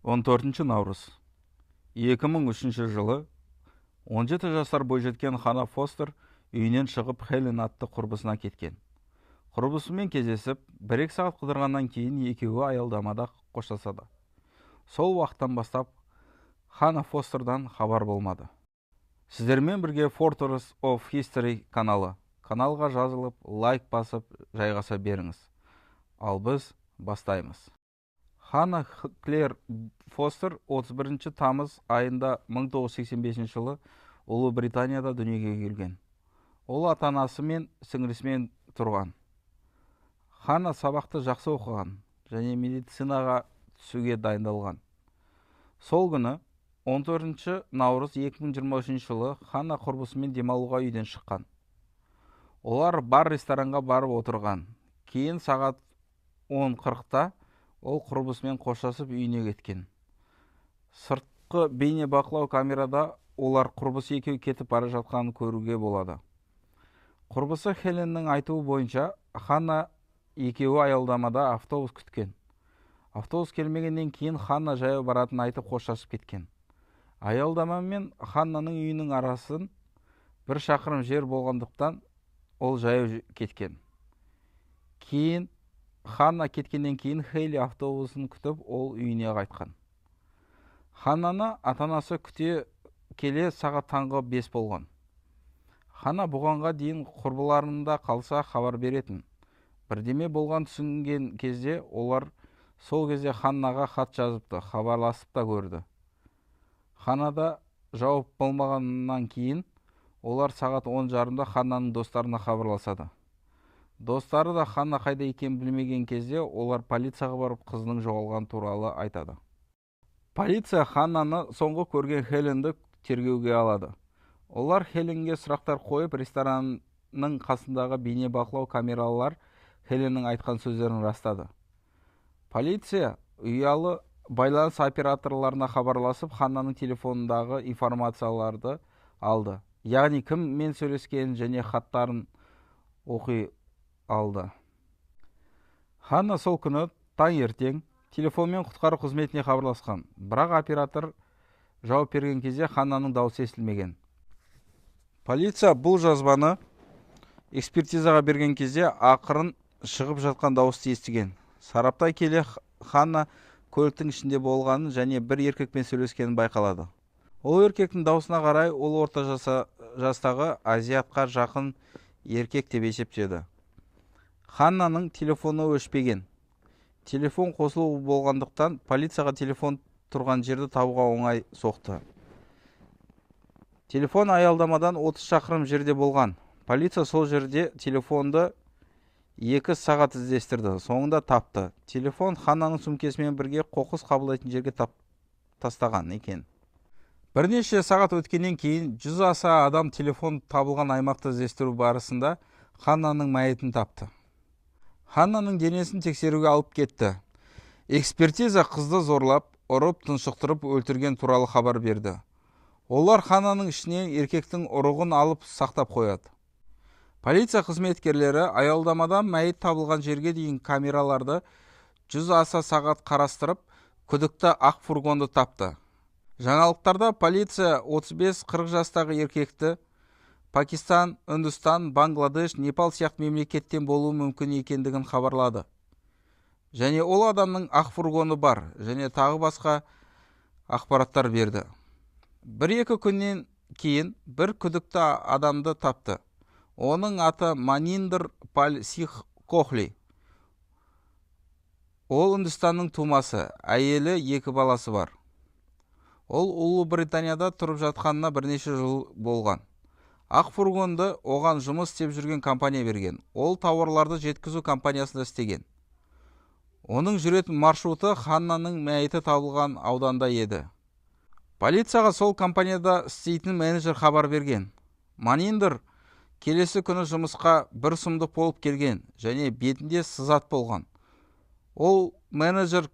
14 наурыз 2003 жылы 17 жасар бойжеткен Хана Фостер үйінен шығып, Хелен атты құрбысына кеткен. Құрбысымен кездесіп, 1-2 сағат қыдырғаннан кейін екеуі аялдамада қоштасады. Сол уақыттан бастап Хана Фостердан хабар болмады. Сіздермен бірге Fortress of History каналы. Каналға жазылып, лайк басып, жайғаса беріңіз. Ал біз бастаймыз. Хана Клэр Фостер 31 тамыз айында 1985 жылы Ұлыбританияда дүниеге келген. Ол ата-анасы мен сіңлісімен тұрған. Хана сабақты жақсы оқыған және медицинаға түсуге дайындалған. Сол күні 14 наурыз 2023 жылы Хана құрбысымен демалуға үйден шыққан. Олар бар ресторанға барып отырған. Кейін сағат 10:40-та ол құрбысымен қоштасып үйіне кеткен. Сыртқы бейне бақылау камерада олар құрбысы екеуі кетіп бара жатқанын көруге болады. Құрбысы Хеленнің айтуы бойынша, Ханна екеуі аялдамада автобус күткен. Автобус келмегеннен кейін Ханна жаяу баратынын айтып қоштасып кеткен. Аялдама мен Ханнаның үйінің арасын 1 шақырым жер болғандықтан ол жаяу кеткен. Кейін Ханна кеткеннен кейін Хейли автобусын күтіп, ол үйіне қайтқан. Ханнаны ата-анасы күте келе сағат таңғы 5 болған. Ханна бұғанға дейін құрбыларында қалса хабар беретін. Бірдеме болған түсінген кезде олар сол кезде Ханнаға хат жазыпты, хабарласып та көрді. Ханнада жауап болмағаннан кейін олар сағат 10:30-да Ханнаның достарына хабарласады. Достары да Ханна қайда екенін білмеген кезде олар полицияға барып қызының жоғалғаны туралы айтады. Полиция Ханнаны соңғы көрген Хеленді тергеуге алады. Олар Хеленге сұрақтар қойып, ресторанның қасындағы бейне бақылау камералар Хеленнің айтқан сөздерін растады. Полиция ұялы байланыс операторларына хабарласып, Ханнаның телефонындағы информацияларды алды. Яғни кіммен сөйлескенін және хаттарын оқи алды. Ханна сол күні таңертең телефонмен құтқару қызметіне хабарласқан. Бірақ оператор жауап берген кезде Ханнаның дауысы естілмеген. Полиция бұл жазбаны экспертизаға берген кезде ақырын шығып жатқан дауысты естіген. Сараптай келе Ханна көліктің ішінде болғанын және бір еркекпен сөйлескенін байқалады. Ол еркектің даусына қарай ол орта жастағы азиатқа жақын еркек деп есептеді. Ханнаның телефоны өшпеген. Телефон қосылу болғандықтан полицияға телефон тұрған жерді табуға оңай соқты. Телефон аялдамадан 30 шақырым жерде болған. Полиция сол жерде телефонды 2 сағат іздестірді, соңында тапты. Телефон Ханнаның сөмкесімен бірге қоқыс қабылдайтын жерге тастаған екен. Бірнеше сағат өткеннен кейін 100 аса адам телефон табылған аймақты іздестіру барысында Ханнаның мәйітін тапты. Ханнаның денесін тексеруге алып кетті. Экспертиза қызды зорлап, ұрып, тұншықтырып өлтірген туралы хабар берді. Олар Ханнаның ішінен еркектің ұрығын алып сақтап қояды. Полиция қызметкерлері аялдамадан мәйіт табылған жерге дейін камераларды 100 аса сағат қарастырып, күдікті ақ фургонды тапты. Жаңалықтарда полиция 35-40 жастағы еркекті Пакистан, Үндістан, Бангладеш, Непал сияқты мемлекеттен болуы мүмкін екендігін хабарлады. Және ол адамның ақ фургоны бар, және тағы басқа ақпараттар берді. 1-2 күннен кейін бір күдікті адамды тапты. Оның аты Маниндр Пал Сих Кохли. Ол Үндістанның тумасы, әйелі, 2 баласы бар. Ол Ұлыбританияда тұрып жатқанына бірнеше жыл болған. Ақ фургонды оған жұмыс істеп жүрген компания берген. Ол тауарларды жеткізу компаниясында істеген. Оның жүретін маршруты Ханнаның мәйіті табылған ауданда еді. Полицияға сол компанияда істейтін менеджер хабар берген. Маниндр келесі күні жұмысқа бір сұмдық болып келген және бетінде сызат болған. Ол менеджер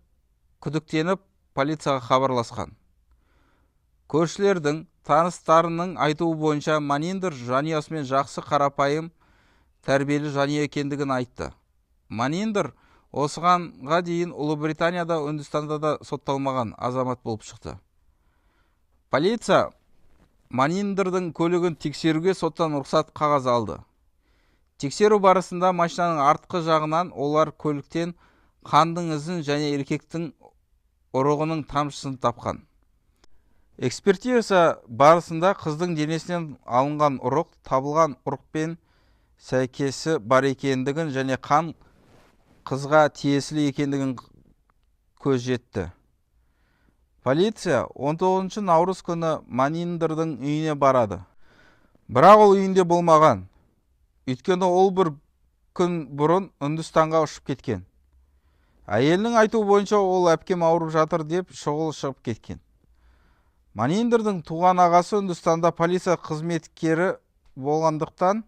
күдіктеніп полицияға хабарласқан. Көршілердің, таныстарының айтуы бойынша Маниндр жанұясымен жақсы, қарапайым, тәрбиелі жанұя екендігін айтты. Маниндр Осығанға дейін Ұлыбританияда, Үндістанда да сотталмаған азамат болып шықты. Полиция Маниндердің көлігін тексеруге соттан рұқсат қағаз алды. Тексеру барысында машинаның артқы жағынан олар көліктен қандың ізін және еркектің ұрығының тамшысын тапқан. Экспертиза барысында қыздың денесінен алынған ұрық табылған ұрықпен сәйкесі бар екендігін және қан қызға тиесілі екендігін көз жетті. Полиция 19 наурыз күні Маниндердің үйіне барады. Бірақ ол үйінде болмаған. Өйткені ол бір күн бұрын Үндістанға ұшып кеткен. Әйелінің айтуы бойынша, ол әпкем ауырып жатыр деп шұғыл шығып кеткен. Маниндердің туған ағасы Үндістанда полиция қызметкері болғандықтан,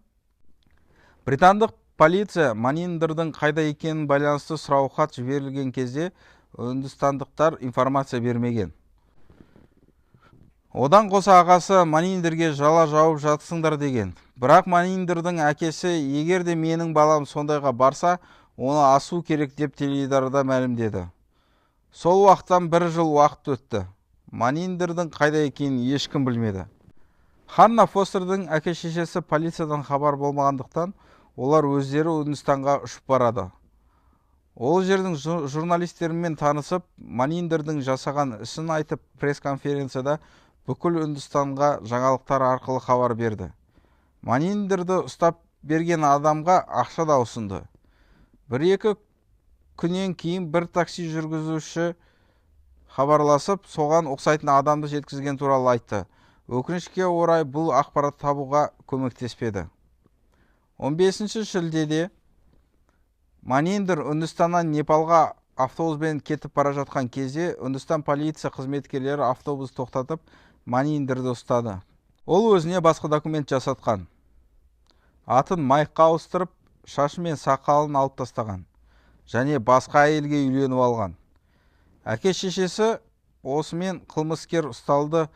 британдық полиция Маниндердің қайда екенін байланысты сұрау хат жіберілген кезде үндістандықтар информация бермеген. Одан қоса ағасы Маниндерге жала жауып жатсыңдар деген. Бірақ Маниндердің әкесі егер де менің балам сондайға барса, оны асу керек деп теледидарда мәлімдеді. Сол уақыттан бір жыл уақыт өтті. Маниндердің қайда екенін ешкім білмеді. Ханна Фостердің әке-шешесі полициядан хабар болмағандықтан, олар өздері Үндістанға ұшып барады. Ол жердің журналистерімен танысып, Маниндердің жасаған ісін айтып, пресс-конференцияда бүкіл Үндістанға жаңалықтар арқылы хабар берді. Маниндерді ұстап берген адамға ақша да ұсынды. Бір-екі күннен кейін бір такси жүргізуші хабарласып, соған ұқсайтын адамды жеткізген туралы айтты. Өкінішке орай, бұл ақпарат табуға көмектеспеді. 15 шілдеде Маниндер Үндістаннан Непалға автобуспен кетіп бара жатқан кезде Үндістан полиция қызметкерлері автобус тоқтатып, Маниндерді ұстады. Ол өзіне басқа документ жасатқан. Атын Майкқа ауыстырып, шашы мен сақалын алып тастаған және басқа әйелге үйленіп алған. Әке шешесі осымен қылмыскер ұсталды,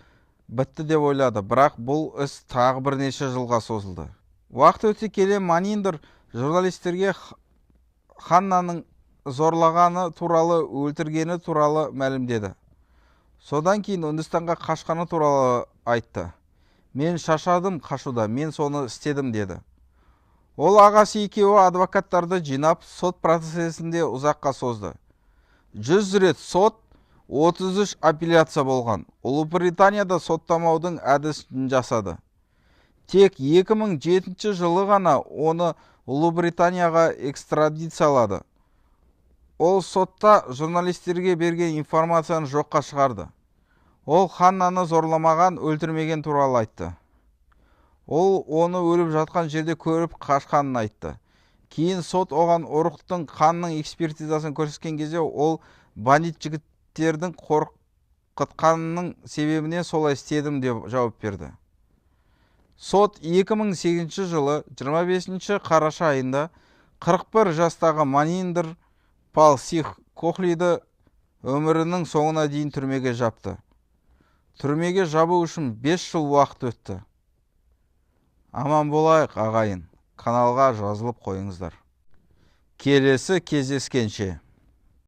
бітті деп ойлады, бірақ бұл іс тағы бірнеше жылға созылды. Уақыт өте келе Маниндер журналистерге Ханнаның зорлағаны туралы, өлтіргені туралы мәлімдеді. Содан кейін Үндістанға қашқаны туралы айтты. Мен шаршадым қашуда, мен соны істедім деді. Ол ағасы екеуі адвокаттарды жинап, сот процесінде ұзаққа созды. 100 рет сот, 33 апелляция болған. Ұлыбританияда соттамаудың әдісін жасады. Тек 2007 жылы ғана оны Ұлыбританияға экстрадициялады. Ол сотта журналистерге берген информацияны жоққа шығарды. Ол Ханнаны зорламаған, өлтірмеген туралы айтты. Ол оны өліп жатқан жерде көріп қашқанын айтты. Кейін сот оған ұрықтың, қанның экспертизасын көрсеткен кезде, ол бандит жігіттердің қорқытқанының себебінен солай істедім деп жауап берді. Сот 2008 жылы 25 қараша айында 41 жастағы Маниндер Пал Сих Кохлиді өмірінің соңына дейін түрмеге жапты. Түрмеге жабу үшін 5 жыл уақыт өтті. Аман болайық, ағайын. Каналға жазылып қойыңыздар. Келесі кездескенше.